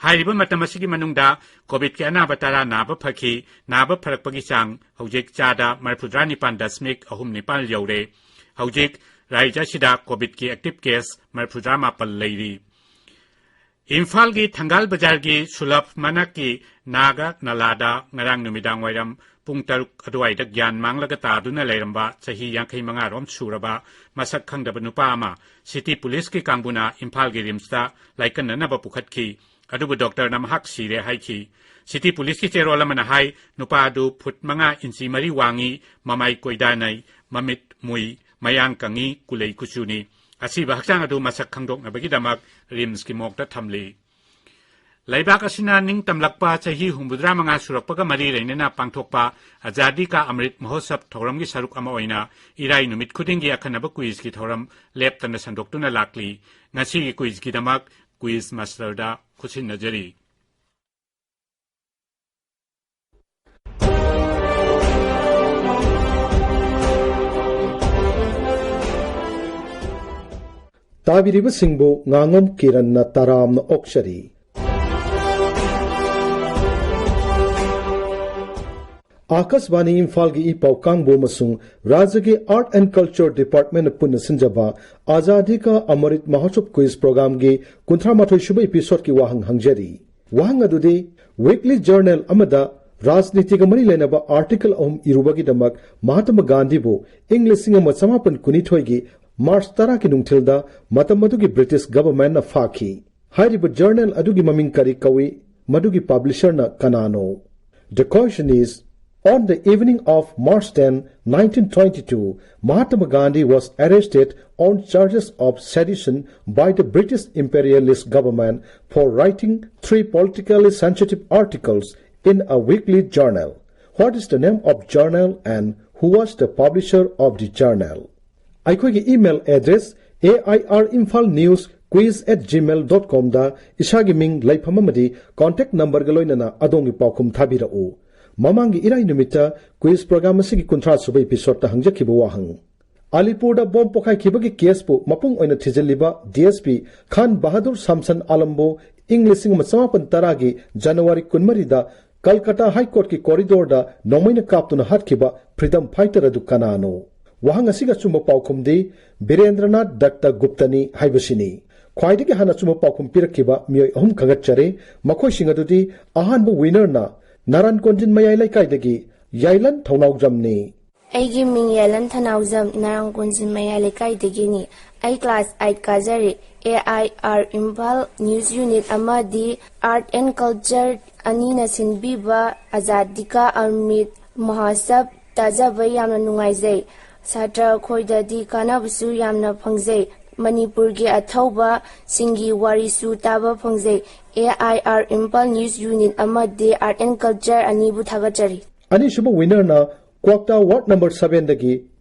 ꯍꯥꯏꯔꯤꯕ ꯃꯇꯝ ꯑꯁꯤꯒꯤ ꯃꯅꯨꯡꯗ ꯀꯣꯚꯤꯗꯀꯤ ꯑꯅꯥꯕ ꯇꯔꯥ ꯅꯥꯕ ꯐꯈꯤ꯫ ꯅꯥꯕ ꯐꯔꯛꯄꯒꯤ ꯆꯥꯡ ꯍꯧꯖꯤꯛ ꯆꯥꯗ ꯃꯔꯤꯐꯨꯇꯔꯥ ꯅꯤꯄꯥꯟ ꯗꯁꯃꯤꯛ ꯑꯍꯨꯝ ꯅꯤꯄꯥꯟ ꯌꯧꯔꯦ꯫ ꯍꯧꯖꯤꯛ ꯔꯥꯏꯖ꯭ꯌ ꯑꯁꯤꯗ ꯀꯣꯚꯤꯗꯀꯤ ꯑꯦꯛꯇꯤꯚ ꯀꯦꯁ ꯃꯔꯤꯐꯨꯇꯔꯥ ꯃꯥꯄꯜ ꯂꯩꯔꯤ꯫ ꯏꯝꯐꯥꯜꯒꯤ ꯊꯪꯒꯥꯜ ꯕꯖꯥꯔꯒꯤ ꯁꯨꯂꯚ ꯃꯅꯥꯛꯀꯤ ꯅꯥꯒꯥ ꯅꯂꯥꯗ ꯉꯔꯥꯡ ꯅꯨꯃꯤꯗꯥꯡ ꯋꯥꯏꯔꯝ ꯄꯨꯡ ꯇꯔꯨꯛ ꯑꯗꯨꯋꯥꯏꯗ ꯒ꯭ꯌꯥꯟ ꯃꯥꯡꯂꯒ ꯇꯥꯗꯨꯅ ꯂꯩꯔꯝꯕ ꯆꯍꯤ ꯌꯥꯡꯈꯩ ꯃꯉꯥ ꯔꯣꯝ ꯁꯨꯔꯕ ꯃꯁꯛ ꯈꯪꯗꯕ ꯅꯨꯄꯥ ꯑꯃ ꯁꯤꯇꯤ ꯄꯨꯂꯤꯁꯀꯤ ꯀꯥꯡꯕꯨꯅ ꯏꯝꯐꯥꯜꯒꯤ ꯔꯤꯝꯁꯇ ꯂꯥꯏꯀꯠꯅꯅꯕ ꯄꯨꯈꯠꯈꯤ꯫ ꯑꯗꯨꯕꯨ ꯗꯣꯛꯇꯔꯅ ꯃꯍꯥꯛ ꯁꯤꯔꯦ ꯍꯥꯏꯈꯤ꯫ ꯁꯤꯇꯤ ꯄꯨꯂꯤꯁꯀꯤ ꯆꯦꯔꯣꯜ ꯑꯃꯅ ꯍꯥꯏ, ꯅꯨꯄꯥ ꯑꯗꯨ ꯐꯨꯠ ꯃꯉꯥ ꯏꯟꯆꯤ ꯃꯔꯤ ꯋꯥꯡꯏ, ꯃꯃꯥꯏ ꯀꯣꯏꯗꯥꯅꯩ, ꯃꯃꯤꯠ ꯃꯨꯏ, ꯃꯌꯥꯡ ꯀꯪꯏ, ꯀꯨꯂꯩ ꯀꯨꯆꯨꯅꯤ꯫ ꯑꯁꯤꯕ ꯍꯛꯆꯥꯡ ꯑꯗꯨ ꯃꯁꯛ ꯈꯪꯗꯣꯛꯅꯕꯒꯤꯗꯃꯛ ꯔꯤꯝꯁꯀꯤ ꯃꯣꯔꯒꯇ ꯊꯝꯂꯤ꯫ ꯂꯩꯕꯥꯛ ꯑꯁꯤꯅ ꯅꯤꯡꯇꯝꯂꯛꯄ ꯆꯍꯤ ꯍꯨꯝꯐꯨꯇꯔꯥ ꯃꯉꯥ ꯁꯨꯔꯛꯄꯒ ꯃꯔꯤ ꯂꯩꯅꯅ ꯄꯥꯡꯊꯣꯛꯄ ꯑꯖꯥꯗꯤ ꯀꯥ ꯑꯃ꯭ꯔꯤꯠ ꯃꯍꯣꯠꯁꯕ ꯊꯧꯔꯝꯒꯤ ꯁꯔꯨꯛ ꯑꯃ ꯑꯣꯏꯅ ꯏꯔꯥꯏ ꯅꯨꯃꯤꯠ ꯈꯨꯗꯤꯡꯒꯤ ꯑꯈꯟꯅꯕ ꯀ꯭ꯋꯤꯖꯀꯤ ꯊꯧꯔꯝ ꯂꯦꯞꯇꯅ ꯁꯟꯗꯣꯛꯇꯨꯅ ꯂꯥꯛꯂꯤ꯫ ꯉꯁꯤꯒꯤ ꯀ꯭ꯋꯤꯖꯀꯤꯗꯃꯛ ꯀ꯭ꯋꯤꯖ ꯃꯥꯁꯇꯔꯗ ꯈꯨꯠꯁꯤꯟꯅꯖꯔꯤ꯫ ꯇꯥꯕꯤꯔꯤꯕꯁꯤꯡꯕꯨ ꯉꯥꯉꯣꯝ ꯀꯤꯔꯟꯅ ꯇꯔꯥꯝꯅ ꯑꯣꯛꯆꯔꯤ꯫ ꯑꯥꯀꯥꯁꯕꯥꯅꯤ ꯏꯝꯐꯥꯜꯒꯤ ꯏ ꯄꯥꯎ ꯀꯥꯡꯕꯨ ꯑꯃꯁꯨꯡ ꯔꯥꯖ꯭ꯌꯒꯤ Art and Culture Department ꯄꯨꯟꯅ ꯁꯤꯟꯖꯕ ꯑꯖꯥꯗꯤ ꯀꯥ ꯑꯃꯔꯤꯠ ꯃꯍꯣꯠꯁꯕ ꯀ꯭ꯋꯤꯖ ꯄ꯭ꯔꯣꯒ꯭ꯔꯥꯝꯒꯤ ꯀꯨꯟꯊ꯭ꯔꯥ ꯃꯥꯊꯣꯏ ꯁꯨꯕ ꯏꯄꯤꯁꯣꯗꯀꯤ ꯋꯥꯍꯪ ꯍꯪꯖꯔꯤ꯫ ꯋꯥꯍꯪ ꯑꯗꯨꯗꯤ, ꯋꯤꯛꯂꯤ ꯖꯔꯅꯦꯜ ꯑꯃꯗ ꯔꯥꯖꯅꯤꯇꯤꯒ ꯃꯔꯤ ꯂꯩꯅꯕ ꯑꯥꯔꯇꯤꯀꯜ ꯑꯍꯨꯝ ꯏꯔꯨꯕꯒꯤꯗꯃꯛ ꯃꯍꯥꯇꯃ ꯒꯥꯟꯙꯤꯕꯨ ꯏꯪ ꯂꯤꯁꯤꯡ ꯑꯃ ꯆꯃꯥꯄꯟ ꯀꯨꯟꯅꯤꯊꯣꯏꯒꯤ ꯃꯥꯔꯆ ꯇꯔꯥꯒꯤ ꯅꯨꯡꯊꯤꯜꯗ ꯃꯇꯝ ꯑꯗꯨꯒꯤ ꯕ꯭ꯔꯤꯇꯤꯁ ꯒꯚꯔꯟꯃꯦꯟꯠꯅ ꯐꯥꯈꯤ꯫ ꯍꯥꯏꯔꯤꯕ ꯖꯔꯅꯦꯜ ꯑꯗꯨꯒꯤ ꯃꯃꯤꯡ ꯀꯔꯤ ꯀꯧꯏ? ꯃꯗꯨꯒꯤ ꯄꯕ꯭ꯂꯤꯁꯔꯅ ꯀꯅꯥꯅꯣ? The question is, on the evening of March ten, nineteen twenty-two, Mahatma Gandhi was arrested on charges of sedition by the British imperialist government for writing three politically sensitive articles in a weekly journal. What is the name of journal and who was the publisher of the journal? ꯑꯩꯈꯣꯏꯒꯤ email address A I R Imphal news quiz at gmail dot com ꯗ ꯏꯁꯥꯒꯤ ꯃꯤꯡ, ꯂꯩꯐꯝ ꯑꯃꯗꯤ contact number ꯒ ꯂꯣꯏꯅꯅ ꯑꯗꯣꯝꯒꯤ ꯄꯥꯎꯈꯨꯝ ꯊꯥꯕꯤꯔꯛꯎ꯫ ꯃꯃꯥꯡꯒꯤ ꯏꯔꯥꯏ ꯅꯨꯃꯤꯠꯇ ꯀ꯭ꯋꯤꯖ ꯄ꯭ꯔꯣꯒ꯭ꯔꯥꯝ ꯑꯁꯤꯒꯤ ꯀꯨꯟꯊ꯭ꯔꯥ ꯁꯨꯕ ꯏꯄꯤꯁꯣꯗꯇ ꯍꯪꯖꯈꯤꯕ ꯋꯥꯍꯪ꯫ ꯑꯂꯤꯄꯨꯔꯗ ꯕꯣꯝ ꯄꯣꯈꯥꯏꯈꯤꯕꯒꯤ ꯀꯦꯁꯄꯨ ꯃꯄꯨꯡ ꯑꯣꯏꯅ ꯊꯤꯖꯤꯜꯂꯤꯕ D S P ꯈꯥꯟ ꯕꯍꯥꯗꯨꯔ ꯁꯥꯝꯁꯟ ꯑꯥꯂꯝꯕꯨ ꯏꯪ ꯂꯤꯁꯤꯡ ꯑꯃ ꯆꯃꯥꯄꯟ ꯇꯔꯥꯒꯤ ꯖꯅꯋꯥꯔꯤ ꯀꯨꯟꯃꯔꯤꯗ ꯀꯜꯀꯇꯥ ꯍꯥꯏ ꯀꯣꯔꯠꯀꯤ ꯀꯣꯔꯤꯗꯣꯔꯗ ꯅꯣꯡꯃꯩꯅ ꯀꯥꯞꯇꯨꯅ ꯍꯥꯠꯈꯤꯕ ꯐ꯭ꯔꯤꯗꯝ ꯐꯥꯏꯇꯔ ꯑꯗꯨ ꯀꯅꯥꯅꯣ? ꯋꯥꯍꯪ ꯑꯁꯤꯒꯤ ꯑꯆꯨꯝꯕ ꯄꯥꯎꯈꯨꯝꯗꯤ ꯕꯤꯔꯦꯟꯗ꯭ꯔꯅꯥꯊ ꯗꯠꯇ ꯒꯨꯞꯇꯅꯤ ꯍꯥꯏꯕꯁꯤꯅꯤ꯫ ꯈ꯭ꯋꯥꯏꯗꯒꯤ ꯍꯥꯟꯅ ꯑꯆꯨꯝꯕ ꯄꯥꯎꯈꯨꯝ ꯄꯤꯔꯛꯈꯤꯕ ꯃꯤꯑꯣꯏ ꯑꯍꯨꯝ ꯈꯪꯒꯠꯆꯔꯦ꯫ ꯃꯈꯣꯏꯁꯤꯡ ꯑꯗꯨꯗꯤ, ꯑꯍꯥꯟꯕ ꯋꯤꯅꯔꯅ ꯅꯥꯔꯥꯟ ꯀꯣꯟꯖꯤꯟ ꯃꯌꯥꯏ ꯂꯩꯀꯥꯏꯗꯒꯤ ꯌꯥꯏꯂꯟ ꯊꯧꯅꯥꯎꯖꯝꯅꯤ꯫ ꯑꯩꯒꯤ ꯃꯤꯡ ꯌꯥꯏꯂꯟ ꯊꯅꯥꯎꯖꯝ, ꯅꯥꯔꯥꯡ ꯀꯣꯟꯖꯤꯟ ꯃꯌꯥꯏ ꯂꯩꯀꯥꯏꯗꯒꯤꯅꯤ꯫ ꯑꯩ class eight ꯀꯥꯖꯔꯤ꯫ A I R Imphal news unit ꯑꯃꯗꯤ Art and Culture ꯑꯅꯤꯅ ꯁꯤꯟꯕꯤꯕ ꯑꯖꯥꯗꯤ ꯀꯥ ꯑꯃ꯭ꯔꯤꯠ ꯃꯍꯣꯠꯁꯕ ꯇꯥꯖꯕ ꯌꯥꯝꯅ ꯅꯨꯡꯉꯥꯏꯖꯩ꯫ ꯁꯥꯇ꯭ꯔ ꯑꯩꯈꯣꯏꯗꯗꯤ ꯀꯥꯟꯅꯕꯁꯨ ꯌꯥꯝꯅ ꯐꯪꯖꯩ꯫ ꯃꯅꯤꯄꯨꯔꯒꯤ ꯑꯊꯧꯕꯁꯤꯡꯒꯤ ꯋꯥꯔꯤꯁꯨ ꯇꯥꯕ ꯐꯪꯖꯩ꯫ A I R Imphal news unit ꯑꯃꯗꯤ Art and Culture ꯑꯅꯤꯕꯨ ꯊꯥꯒꯠꯆꯔꯤ꯫ ꯑꯅꯤꯁꯨꯕ winnerꯅ ꯀ꯭ꯋꯥꯛꯇꯥ ward number sevenꯗꯒꯤ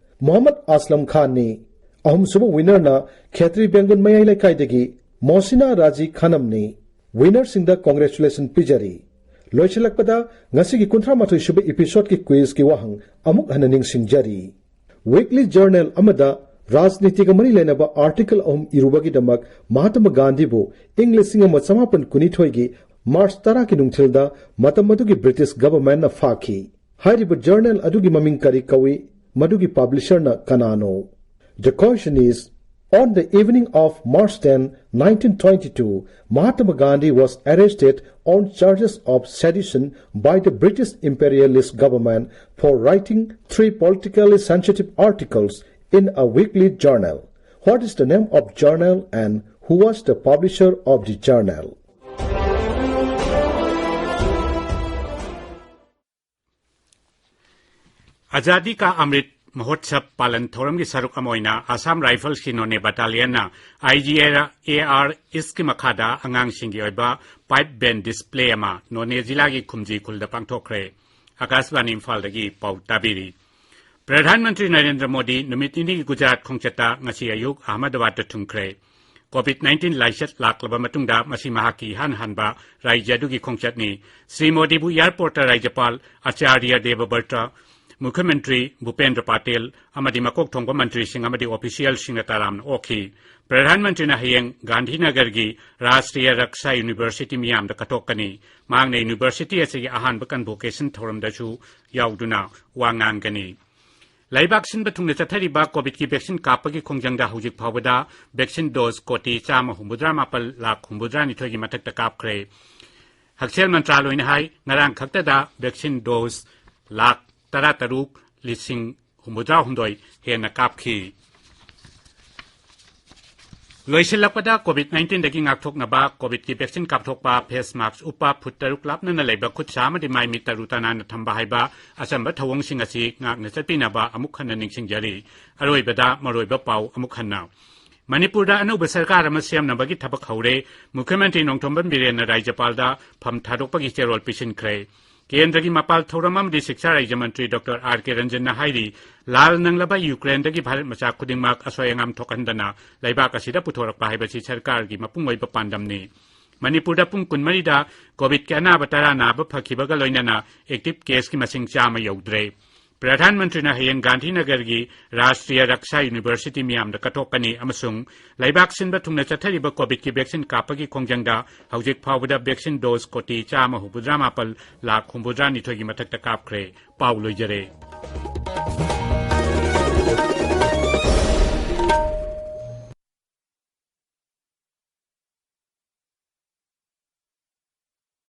ꯃꯣꯍꯝꯃꯗ ꯑꯁꯂꯝ ꯈꯥꯟꯅꯤ꯫ ꯑꯍꯨꯝꯁꯨꯕ winnerꯅ ꯈꯦꯇ꯭ꯔꯤ ꯕꯦꯡꯒꯨꯟ ꯃꯌꯥꯏ ꯂꯩꯀꯥꯏꯗꯒꯤ ꯃꯣꯁꯤꯅꯥ ꯔꯥꯖꯤ ꯈꯥꯅꯝꯅꯤ꯫ Winnerꯁꯤꯡꯗ congratulation ꯄꯤꯖꯔꯤ꯫ ꯂꯣꯏꯁꯤꯜꯂꯛꯄꯗ ꯉꯁꯤꯒꯤ ꯀꯨꯟꯊ꯭ꯔꯥ ꯃꯥꯊꯣꯏ ꯁꯨꯕ episodeꯀꯤ quizꯀꯤ ꯋꯥꯍꯪ ꯑꯃꯨꯛ ꯍꯟꯅ ꯅꯤꯡꯁꯤꯡꯖꯔꯤ꯫ Weekly journal ꯑꯃꯗ ꯔꯥꯖꯅꯤꯇꯤꯒ ꯃꯔꯤ ꯂꯩꯅꯕ article ꯑꯍꯨꯝ ꯏꯔꯨꯕꯒꯤꯗꯃꯛ ꯃꯍꯥꯇꯃ ꯒꯥꯟꯙꯤꯕꯨ ꯏꯪ ꯂꯤꯁꯤꯡ ꯑꯃ ꯆꯃꯥꯄꯟ ꯀꯨꯟꯅꯤꯊꯣꯏꯒꯤ March ꯇꯔꯥꯒꯤ ꯅꯨꯡꯊꯤꯜꯗ ꯃꯇꯝ ꯑꯗꯨꯒꯤ British governmentꯅ ꯐꯥꯈꯤ꯫ ꯍꯥꯏꯔꯤꯕ journal ꯑꯗꯨꯒꯤ ꯃꯃꯤꯡ ꯀꯔꯤ ꯀꯧꯏ? ꯃꯗꯨꯒꯤ publisherꯅ ꯀꯅꯥꯅꯣ? The question is, on the evening of March ten, nineteen twenty-two, Mahatma Gandhi was arrested on charges of sedition by the British imperialist government for writing three politically sensitive articles in a weekly journal. What is the name of journal and who was the publisher of the journal? ꯑꯖꯥꯗꯤ ꯀꯥ ꯑꯃ꯭ꯔꯤꯠ ꯃꯍꯣꯠꯁꯕ ꯄꯥꯂꯟ ꯊꯧꯔꯝꯒꯤ ꯁꯔꯨꯛ ꯑꯃ ꯑꯣꯏꯅ ꯑꯁꯥꯝ ꯔꯥꯏꯐꯜꯁꯀꯤ ꯅꯣꯅꯦ battalionꯅ I G R A R Eastꯀꯤ ꯃꯈꯥꯗ ꯑꯉꯥꯡꯁꯤꯡꯒꯤ ꯑꯣꯏꯕ pipe band display ꯑꯃ ꯅꯣꯅꯦ ꯖꯤꯂꯥꯒꯤ ꯈꯨꯝꯖꯤ ꯈꯨꯜꯗ ꯄꯥꯡꯊꯣꯛꯈ꯭ꯔꯦ꯫ ꯑꯀꯥꯁꯕꯥꯅꯤ ꯏꯝꯐꯥꯜꯗꯒꯤ ꯄꯥꯎ ꯇꯥꯕꯤꯔꯤ꯫ ꯄ꯭ꯔꯙꯥꯟ ꯃꯟꯇ꯭ꯔꯤ ꯅꯔꯦꯟꯗ꯭ꯔ ꯃꯣꯗꯤ ꯅꯨꯃꯤꯠ ꯅꯤꯅꯤꯒꯤ ꯒꯨꯖꯔꯥꯠ ꯈꯣꯡꯆꯠꯇ ꯉꯁꯤ ꯑꯌꯨꯛ ꯑꯍꯃꯗꯥꯕꯥꯗꯇ ꯊꯨꯡꯈ꯭ꯔꯦ꯫ COVID nineteen ꯂꯥꯏꯆꯠ ꯂꯥꯛꯂꯕ ꯃꯇꯨꯡꯗ ꯃꯁꯤ ꯃꯍꯥꯛꯀꯤ ꯏꯍꯥꯟ ꯍꯥꯟꯕ ꯔꯥꯖ꯭ꯌ ꯑꯗꯨꯒꯤ ꯈꯣꯡꯆꯠꯅꯤ꯫ ꯁ꯭ꯔꯤ ꯃꯣꯗꯤꯕꯨ airportꯇ ꯔꯥꯖ꯭ꯌꯄꯥꯜ ꯑꯥꯆꯥꯔꯌ ꯗꯦꯕꯕ꯭ꯔꯇ, ꯃꯨꯈ꯭ꯌ ꯃꯟꯇ꯭ꯔꯤ ꯚꯨꯄꯦꯟꯗ꯭ꯔ ꯄꯥꯇꯦꯜ ꯑꯃꯗꯤ ꯃꯀꯣꯛ ꯊꯣꯡꯕ ꯃꯟꯇ꯭ꯔꯤꯁꯤꯡ ꯑꯃꯗꯤ officialꯁꯤꯡꯅ ꯇꯔꯥꯝꯅ ꯑꯣꯛꯈꯤ꯫ ꯄ꯭ꯔꯙꯥꯟ ꯃꯟꯇ꯭ꯔꯤꯅ ꯍꯌꯦꯡ ꯒꯥꯟꯙꯤꯅꯒꯔꯒꯤ ꯔꯥꯁꯇ꯭ꯔꯤꯌ ꯔꯛꯁꯥ ꯌꯨꯅꯤꯚꯔꯁꯤꯇꯤ ꯃꯤꯌꯥꯝꯗ ꯀꯠꯊꯣꯛꯀꯅꯤ꯫ ꯃꯍꯥꯛꯅ ꯌꯨꯅꯤꯚꯔꯁꯤꯇꯤ ꯑꯁꯤꯒꯤ ꯑꯍꯥꯟꯕ convocation ꯊꯧꯔꯝꯗꯁꯨ ꯌꯥꯎꯗꯨꯅ ꯋꯥ ꯉꯥꯡꯒꯅꯤ꯫ ꯂꯩꯕꯥꯛ ꯁꯤꯟꯕ ꯊꯨꯡꯅ ꯆꯠꯊꯔꯤꯕ COVIDꯀꯤ vaccine ꯀꯥꯞꯄꯒꯤ ꯈꯣꯡꯖꯪꯗ ꯍꯧꯖꯤꯛ ꯐꯥꯎꯕꯗ vaccine dose ꯀꯣꯇꯤ ꯆꯥꯝꯃ ꯍꯨꯝꯐꯨꯇꯔꯥ ꯃꯥꯄꯜ ꯂꯥꯈ ꯍꯨꯝꯐꯨꯇꯔꯥꯅꯤꯊꯣꯏꯒꯤ ꯃꯊꯛꯇ ꯀꯥꯞꯈ꯭ꯔꯦ꯫ ꯍꯛꯁꯦꯜ ꯃꯟꯇ꯭ꯔꯥꯂꯣꯏꯅ ꯍꯥꯏ, ꯉꯔꯥꯡ ꯈꯛꯇꯗ vaccine dose ꯂꯥꯈ ꯇꯔꯥꯇꯔꯨꯛ ꯂꯤꯁꯤꯡ ꯍꯨꯝꯐꯨꯇꯔꯥꯍꯨꯝꯗꯣꯏ ꯍꯦꯟꯅ ꯀꯥꯞꯈꯤ꯫ ꯂꯣꯏꯁꯤꯜꯂꯛꯄꯗ, COVID nineteenꯗꯒꯤ ꯉꯥꯛꯊꯣꯛꯅꯕ COVID-ꯀꯤ vaccine ꯀꯥꯞꯊꯣꯛꯄ, face mask ꯎꯞꯄ, ꯐꯨꯠ ꯇꯔꯨꯛ ꯂꯥꯞꯅꯅ ꯂꯩꯕ ꯈꯨꯠ ꯁꯥ ꯑꯃꯗꯤ ꯃꯥꯏ ꯃꯤꯠ ꯇꯔꯨ ꯇꯅꯥꯟꯅ ꯊꯝꯕ ꯍꯥꯏꯕ ꯑꯆꯝꯕ ꯊꯧꯑꯣꯡꯁꯤꯡ ꯑꯁꯤ ꯉꯥꯛꯅ ꯆꯠꯄꯤꯅꯕ ꯑꯃꯨꯛ ꯍꯟꯅ ꯅꯤꯡꯁꯤꯡꯖꯔꯤ꯫ ꯑꯔꯣꯏꯕꯗ ꯃꯔꯨꯑꯣꯏꯕ ꯄꯥꯎ ꯑꯃꯨꯛ ꯍꯟꯅ꯫ ꯃꯅꯤꯄꯨꯔꯗ ꯑꯅꯧꯕ ꯁꯔꯀꯥꯔ ꯑꯃ ꯁꯦꯝꯅꯕꯒꯤ ꯊꯕꯛ ꯍꯧꯔꯦ꯫ ꯃꯨꯈ꯭ꯌ ꯃꯟꯇ꯭ꯔꯤ ꯅꯣꯡꯊꯣꯝꯕꯝ ꯕꯤꯔꯦꯟꯅ ꯔꯥꯖ꯭ꯌꯄꯥꯜꯗ ꯐꯝ ꯊꯥꯗꯣꯛꯄꯒꯤ ꯆꯦꯔꯣꯜ ꯄꯤꯁꯤꯟꯈ꯭ꯔꯦ꯫ ꯀꯦꯟꯗ꯭ꯔꯒꯤ ꯃꯄꯥꯜ ꯊꯧꯔꯝ ꯑꯃꯗꯤ ꯁꯤꯛꯁꯥ ꯔꯥꯖ꯭ꯌ ꯃꯟꯇ꯭ꯔꯤ ꯗꯣꯛꯇꯔ ꯑꯥꯔ ꯀꯦ ꯔꯟꯖꯟꯅ ꯍꯥꯏꯔꯤ, ꯂꯥꯜ ꯅꯪꯂꯕ ꯌꯨꯀ꯭ꯔꯦꯟꯗꯒꯤ ꯚꯥꯔꯠ ꯃꯆꯥ ꯈꯨꯗꯤꯡꯃꯛ ꯑꯁꯣꯏ ꯑꯉꯥꯝ ꯊꯣꯛꯍꯟꯗꯅ ꯂꯩꯕꯥꯛ ꯑꯁꯤꯗ ꯄꯨꯊꯣꯔꯛꯄ ꯍꯥꯏꯕꯁꯤ ꯁꯔꯀꯥꯔꯒꯤ ꯃꯄꯨꯡ ꯑꯣꯏꯕ ꯄꯥꯟꯗꯝꯅꯤ꯫ ꯃꯅꯤꯄꯨꯔꯗ ꯄꯨꯡ ꯀꯨꯟꯃꯔꯤꯗ COVID-ꯀꯤ ꯑꯅꯥꯕ ꯇꯔꯥ ꯅꯥꯕ ꯐꯈꯤꯕꯒ ꯂꯣꯏꯅꯅ active caseꯀꯤ ꯃꯁꯤꯡ ꯆꯥꯝꯃ ꯌꯧꯗ꯭ꯔꯦ꯫ ꯄ꯭ꯔꯙꯥꯟ ꯃꯟꯇ꯭ꯔꯤꯅ ꯍꯌꯦꯡ ꯒꯥꯟꯙꯤꯅꯒꯔꯒꯤ ꯔꯥꯁꯇ꯭ꯔꯤꯌ ꯔꯛꯁꯥ ꯌꯨꯅꯤꯚꯔꯁꯤꯇꯤ ꯃꯤꯌꯥꯝꯗ ꯀꯠꯊꯣꯛꯀꯅꯤ ꯑꯃꯁꯨꯡ ꯂꯩꯕꯥꯛ ꯁꯤꯟꯕ ꯊꯨꯡꯅ ꯆꯠꯊꯔꯤꯕ COVID-ꯀꯤ vaccine ꯀꯥꯞꯄꯒꯤ ꯈꯣꯡꯖꯪꯗ ꯍꯧꯖꯤꯛ ꯐꯥꯎꯕꯗ vaccine dose ꯀꯣꯇꯤ ꯆꯥꯝꯃ ꯍꯨꯝꯐꯨꯇꯔꯥ ꯃꯥꯄꯜ ꯂꯥꯈ ꯍꯨꯝꯐꯨꯇꯔꯥ ꯅꯤꯊꯣꯏꯒꯤ ꯃꯊꯛꯇ ꯀꯥꯞꯈ꯭ꯔꯦ꯫ ꯄꯥꯎ ꯂꯣꯏꯖꯔꯦ꯫